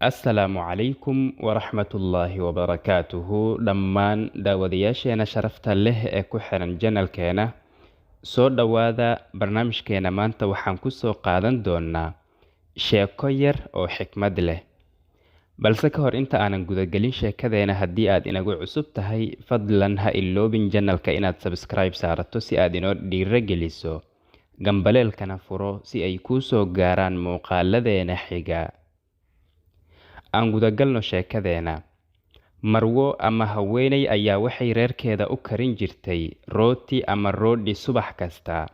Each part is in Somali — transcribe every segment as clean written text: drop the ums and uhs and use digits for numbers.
Assalaamu calaykum waraxmatullaahi wabarakaatuhu dhammaan daawadayaasheena sharafta leh ee ku xiran channelkeena, soo dhowaada. Barnaamijkeena maanta waxaan ku soo qaadan doonaa sheeko yar oo xikmad leh. Balse ka hor inta aanan gudagelin sheekadeena, haddii aad inagu cusub tahay, fadlan ha iloobin channelka inaad subscribe saarato si aad inoo dhiirageliso, gambaleelkana furo si ay kuu soo gaaraan muuqaaladeena xiga. Aan gudagalno sheekadeena. Marwo ama haweeney ayaa waxay reerkeeda u karin jirtay rooti ama roodhi subax kasta.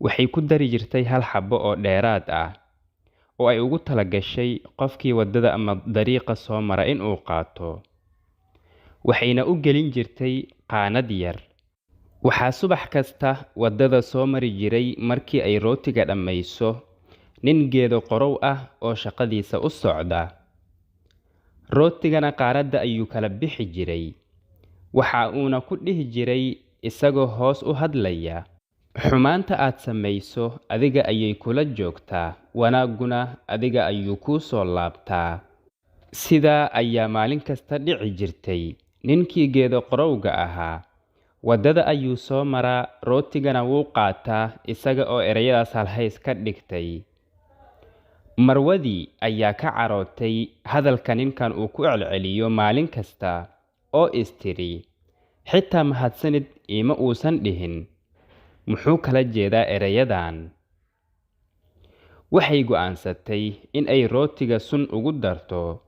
Waxay ku dari jirtay hal xabbo oo dheeraad ah oo ay ugu talagashay qofkii waddada ama dariiqa soo mara in uu qaato, waxayna u gelin jirtay qaanad yar. Waxaa subax kasta waddada soo mari jiray markii ay rootiga dhammayso nin geedo qorow ah oo shaqadiisa u socda. Rootigana qaanadda ayuu kala bixi jiray, waxa uuna ku dhihi jiray isagoo hoos u hadlaya: "Xumaanta aad samayso adiga ayay kula joogtaa, wanaagguna adiga ayuu kuu soo laabtaa." Sidaa ayaa maalin kasta dhici jirtay. Ninkii geedo qorowga ahaa waddada ayuu soo maraa, rootigana wuu qaataa isaga oo ereyadaas halhays ka dhigtay. Marwadii ayaa ka carootay hadalka ninkan uu ku celceliyo maalin kasta oo is tidhi, "Xitaa mahadsanid iima uusan dhihin, muxuu kala jeedaa ereyadan?" Waxay go'aansatay in ay rootiga sun ugu darto.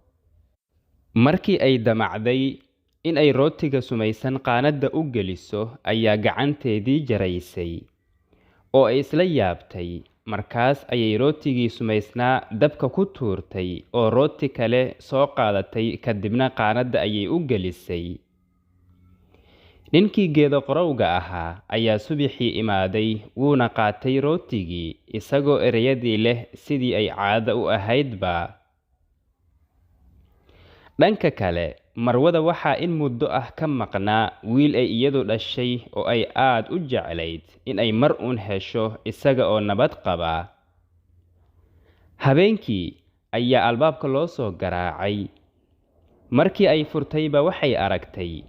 Markii ay damacday in ay rootiga sumaysan qaanadda u geliso ayaa gacanteedii jaraysay oo ay isla yaabtay. Markaas ayay rootigii sumaysnaa dabka ku tuurtay oo rooti kale soo qaadatay, kadibna qaanadda ayay u gelisay. Ninkii geedo qorowga ahaa ayaa subaxii imaaday, wuuna qaatay rootigii isagoo ereyadii leh sidii ay caadada u ahaydba. Dhanka kale, marwada waxaa in muddo ah ka maqnaa wiil ay iyadu dhashay oo ay aad u jeclayd in ay mar uun hesho isaga oo nabad qaba. Habeenkii ayaa albaabka loo soo garaacay. Markii ay furtayba waxay aragtay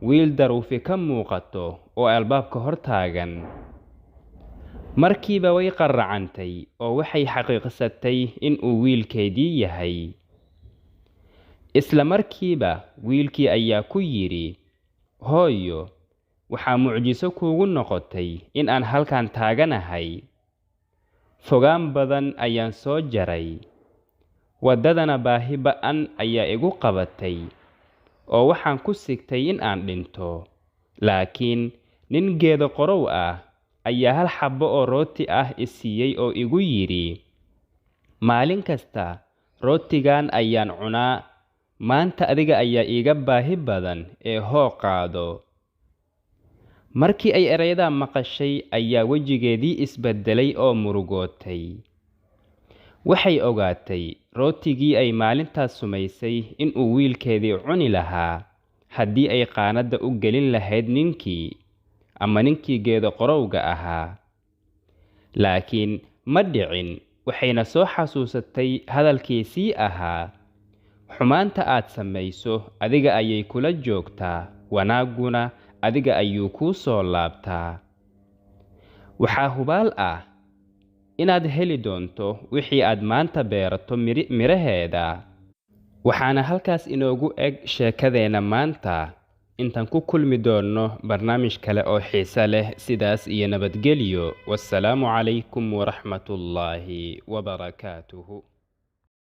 wiil daruufi ka muuqato oo albaabka hor taagan. Markiiba way qarracantay oo waxay xaqiiqsatay in uu wiilkeedii yahay. Isla markiiba wiilkii ayaa ku yidhi, "Hooyo, waxaa mucjiso kuugu noqotay in aan halkan taaganahay. Fogaan badan ayaan soo jaray, waddadana baahi ba'an ayaa igu qabatay oo waxaan ku sigtay in aan dhinto. Laakiin nin geedo qorow ah ayaa hal xabbo oo rooti ah i siiyey oo igu yidhi, maalin kasta rootigan ayaan cunaa, maanta adiga ayaa iiga baahi badan ee hoo qaado." Markii ay erayadaa maqashay ayaa wejigeedii isbeddelay oo murugootay. Waxay ogaatay rootigii ay maalintaas sumaysay in uu wiilkeedii cuni lahaa haddii ay qaanadda u gelin lahayd ninkii ama ninkii geedo qorowga ahaa. Laakiin ma dhicin, waxayna soo xasuusatay hadalkiisii ahaa, "Xumaanta aad samayso adiga ayay kula joogtaa, wanaagguna adiga ayuu kuu soo laabtaa." Waxaa hubaal ah inaad heli doonto wixii aad maanta beerato miraheeda. Waxaana halkaas inoogu eg sheekadeena maanta. Intaan ku kulmi doonno barnaamij kale oo xiise leh, sidaas iyo nabadgelyo. Wassalaamu calaykum waraxmatullaahi wabarakaatuhu.